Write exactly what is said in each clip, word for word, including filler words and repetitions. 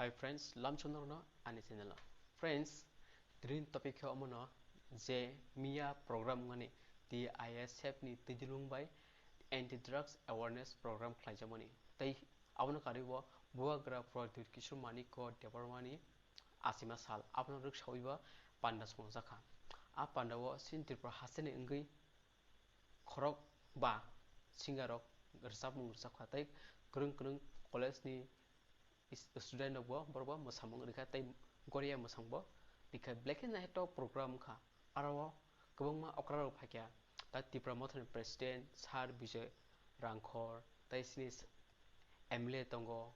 Hi friends, lamchomno ani channel o. Friends, tini topic khe omono je miya program wngmani T I S F ni twidulung bai anti drugs awareness program khlaijakmani. Tei abono karwi bo Bubagra Pradyut Kishore Manikya Debbarma ni achima sal, abono rwksawi bo panda swngjak kha. A panda o chini Tripura hasteni wngwi khorok ba singer rok rwchapmung rwchap kha, tei kwrwng kwrwng college ni is-, student rok bo borok bo mwsamung rwkha tei goria mwsang bo rwkha, belai khe naithok program wngkha. Aro o kwbangma okra rok phaikha, ta Tipra Motha ni president Sir Bijoy Rangkhor tei chini M L A tongo,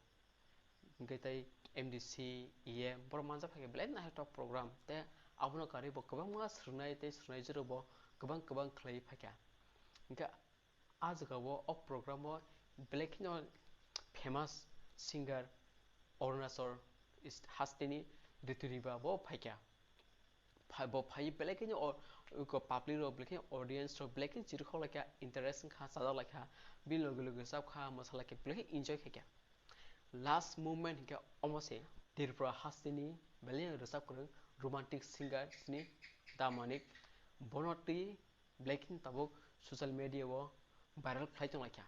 hwnkhe tei M D C, E M, borok manjak phaikha belai naithok program. Tei abono karwi bo kwbangma swrwngnai tei swrwngnai jora bo kwbang kwbang khlaiwi phaikha. Hwnkhe a jaga o, o program o belai kheno famous singer Arunachal is-, hasteni Ritu Riba bo phaikha. Phai-, bo phai belai kheno o-, oko public rok belai kheno audience rok belai kheno chirikhok laikha, interest wngkha, chajak laikha, bini loge loge chapkha, mwsa laikha, belai kheno enjoy khaikha. Last moment hinkhe omo se Tripura hasteni belai rwchap kwrwng romantic singer chini Da Manik, bono twi belai kheno tabuk social media o viral khlai tong laikha.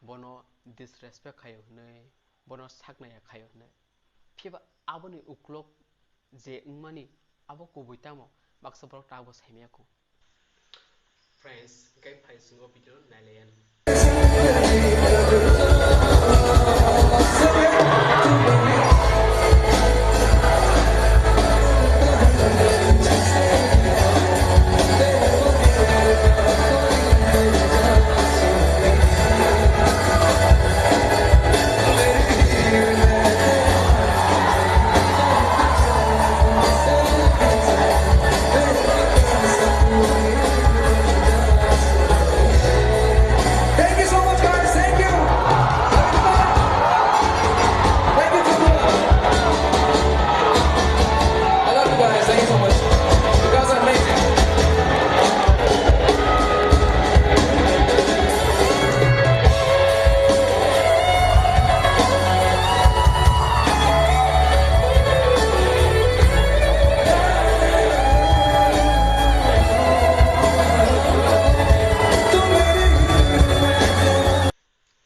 Bono disrespect khaio hwnwi, bono saknaya khaio hwnwi. Phiba aboni uklok je wngmani abo kubui tamo baksa borok tabukbo saimaya kho. Friends, hwnkhe phai chwng o video no nailaiya. Thank you so much, guys. Thank you. Thank you so much. I love you guys. Thank you so much. You guys are amazing.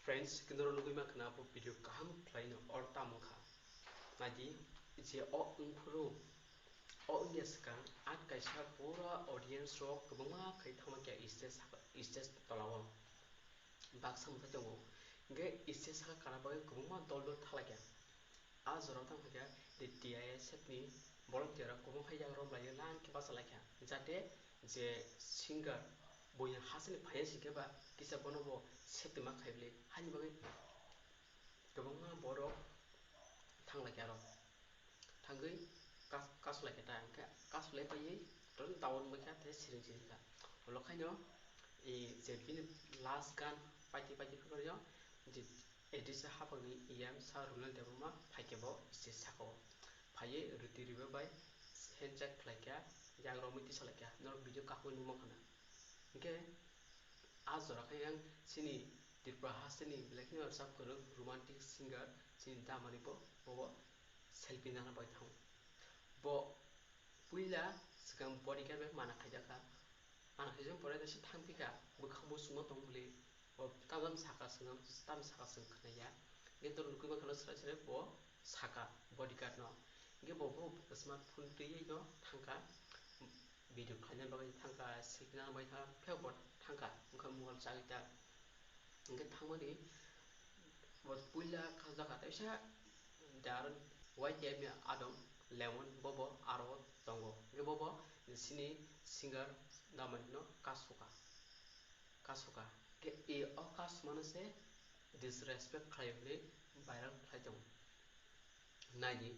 Friends, kinoro nugui ma khna bo video kaham khlai no or tamo kha. Naidi je o wngphuru, o wngya swkang at kaisa pura audience rok kwbangma khai thangma kya stage saka, stage tola o. Baksa mwtai tongo. Hingke stage saka kana bagwi kwbangma dol dol thalai kha. A jora o tang kha khe T I S F ni volunteer rok kwbangma yagra romlai line khe bachalaikha, jate je singer buini hasteni phaiya singkhe ba kisa bono bo safety ma khaibli, haini bagwi kwbangma borok thanglaikha aro. Thangwi kas-, kaslaikha ta, hingkhe kaslai paiwi tono down wngkha tei siring siring kha. Ulo khaino, e, je bini last gan paiti paiti phaibario, je A D C hapangni E M Sir Runal Debbarma phaikhe bo stage sakao. Phaiwi rwtwi rwba bai handshake khlaikha, yagromwi tisalaikha, norok video kahmwi nukmankha na. Hingkhe a jora khe yang chini Tripura hasteni belai kheno rwchap kwrwng romantic singer chini Damani bo, bobo selfie nana bai thango. Bo puila swkang bodyguard bai mana khaijakha. Mana khaijak pore se thangphikha, bwkhang bo chuma tong bwle. Bo tam tam saka swkang, tam saka swkang khwnaya. Hingkhe norok nukwi mankha no srai srai bo saka bodyguard no. Hingkhe bo, bo smartphone twiwi no thangkha. Video khlaina bagwi thangkha, selfie nana bagwi thangkha, phiya bo thangkha, wngkha mobile chagwi ta. Hingkhe thangmani bo puila khajak kha, teisa da aro Y T F ni adong Lemon, bobo aro tongo. Hingkhe bobo chini singer Damani no kasukha, kasukha. Hingkhe e o kasumano se disrespect khlai hwnwi viral khlai tongo. Naidi,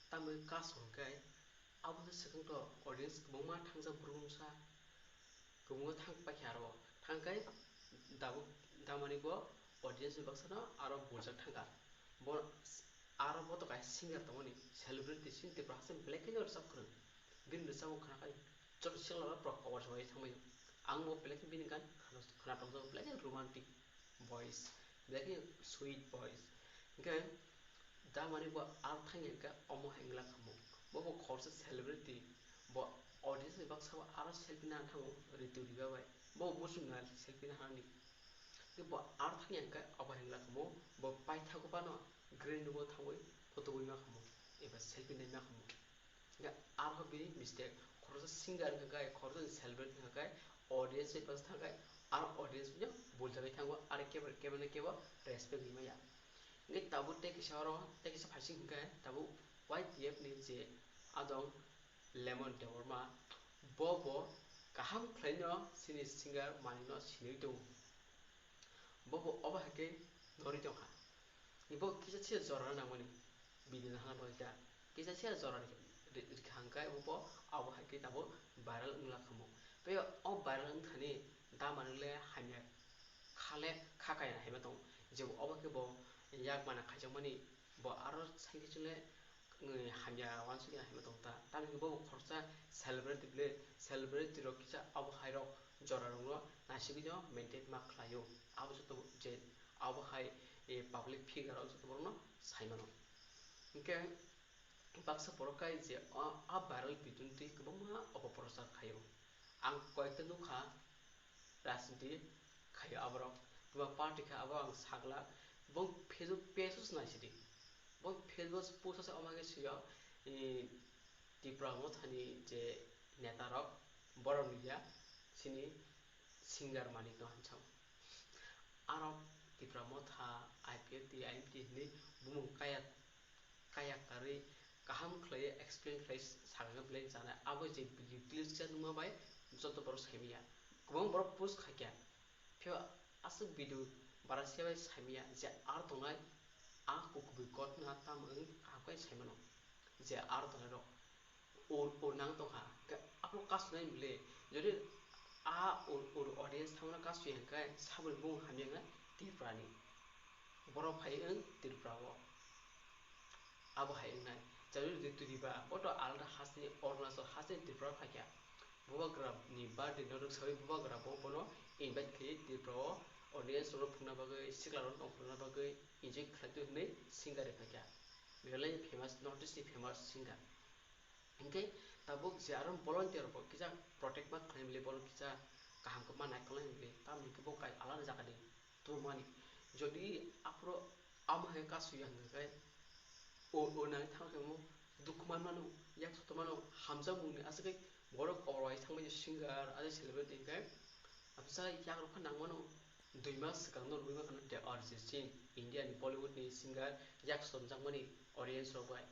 tamni kasu hwnkhe abo se swkang to audience kwbangma thangjak brum sa, kwbangma thang paikha aro. Thangkhai Dabu-, Damani bo audience ni baksano aro buljak thangkha. Bo aro bo to kaisa singer tongmani, celebrity, chini Tripura hasteni belai kheno rwchap kwrwng. Bini rwchapmung khnakhai joto sikla borok kobor se bai thangmani. Ang bo belai khe bini gan khna-, khna tongjago, belai khe romantic voice, belai khe sweet voice. Hingkhe Tamani bo aro thangya hwnkhe omo hai wngla khamu. Bo bo khoroksa celebrity, bo audience ni baksa bo aro selfie nana thango Ritu Riba bai. Bo bo muchung nai selfie nana ni. Bo aro thangya hwnkhe obo hai wngla khamu. Bo paithago phano green room o thangwi photo wi ma khamu. Eba selfie nai ma khamu. Hingke aro bini mistake, khoroksa singer wngkha khe, khoroksa celebrity wngkha khe, audience bai pass thangkhe, aro audience no buljagwi thango, aro kebo, kebo no kebo respect ri maya. Hingke tabuk tei kisa oro, tei kisa phaising hingke tabuk Y T F ni je adong Lemon Debbarma, bo bo kaham khlaino chini singer Manik no sinwi tongo. Bo bo obo hai khe norwi tongkha. Bo kisa se jora nangmani video no hwnna bagwi kha. Kisa se jora ri-, ri-, rikha hwnkhe bo abo hai khe tabuk viral wngla khamu. Tei o viral wngthani da manwk le hamya kha le kha kaya hai ma tongo. Je bo obo khe bo yak mana khaijakmani bo aro sai khe chwng le wngwi hamya uansukya hai ma tong ta. Tamni hwnkhe bo khoroksa celebrity ble, celebrity rok kisa abo hai rok jora rok no naisigwi no maintain ma khlai o. Abo joto je abo hai, eh, public figure rok joto borok no sai mano. Hwnkhe baksa borok kai je a, a viral video ni twi kwbangma opoprochar khai o. Ang koyekta nukha, rajniti khai aborok, twma party kha abo ang saglak, bo Facebook page o se naisidi, bo Facebook post o se omo khe sio, i, Tipra Mothani je neta rok, borok ni ya, chini singer Manik no hancham. Aro Tipra Motha, I P F T, I M T hinwi bumung kaya kaya karwi kaham khlaiwi explain khlai sakha khe belai chanai. Abo je video clip se nungma bai joto borok saimanya. Kwbang borok post khaikha. Phiya aswk video bara se bai saimanya je ar tongnai a kubui ghotna tamo wng kaham khe saimano. Je ar tongnai rok ur, ur nang tongkha. Khe aphuru kasunai bwle. Jodi a ur, ur audience thamano kasui hwnkhe saboni bumung hamya wngna Tripura ni. Borok phai wng Tripura o. Abo hai wngnai. Jodi Ritu Riba, bo to alada hasteni Arunachal hasteni Tripura phaikha. Bubagra ni birthday no rwksawi bubagra bo bono invite khlaiwi Tripura o audience rok phunukna bagwi, sikla rok tong phunukna bagwi enjoy khlai twi hwnwi singer ri phaikha. Belai famous, North East ni famous singer. Hinkhe tabuk je aro volunteer bo kisa protect ma khlai mili, bono kisa kaham khe ma naikolnai mili, tamoni khe bo kai alada jaga di tubumani. Jodi aphuru amo hai kasu ya hwnkhe o, o nang thang khe mo dukhu man mano, yak soto mano, hamjakmung ni aswk kai borok kobor bai thangmani singer, aswk celebrity hinkhe abisa yak rok khe nang mano. Dui mas swkang no rwgwi mankha no de Arijit Singh, India ni Bollywood ni singer, yak somjakmani audience rok bai.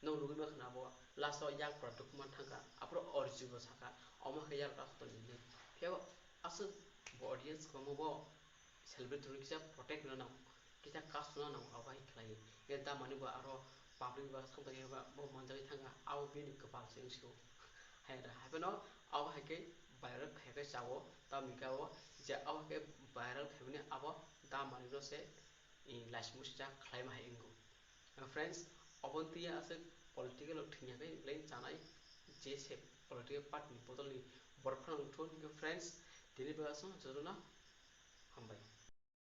Nwng rwgwi mankha na bo last o yak pura dukhu man thangkha, aphuru Arijit bo sakha, omo khe yak rok aswk tongdi hinwi. Phiya bo aswk bo audience kwbangma bo celebrity rok kisa protect rwna nango, kisa kasuna nango, abo hai khlaiwi. Khe damani bo aro public bo sakha tongya bo manjagwi thangkha, abo bini kwpal se wngsi o. Hai da, hai phano abo hai khe viral khai khe chao, tamoni khe abo je abo hai khe viral khaimani abo damani no se, eh, laismung sijak khlaima hai wngo. Friends, oboni twi aswk political o thwngya khe leng chanai je se political party ni bodol ni borok phano wngthun. Hinkhe friends, tini bagwi aswk jotono hambai.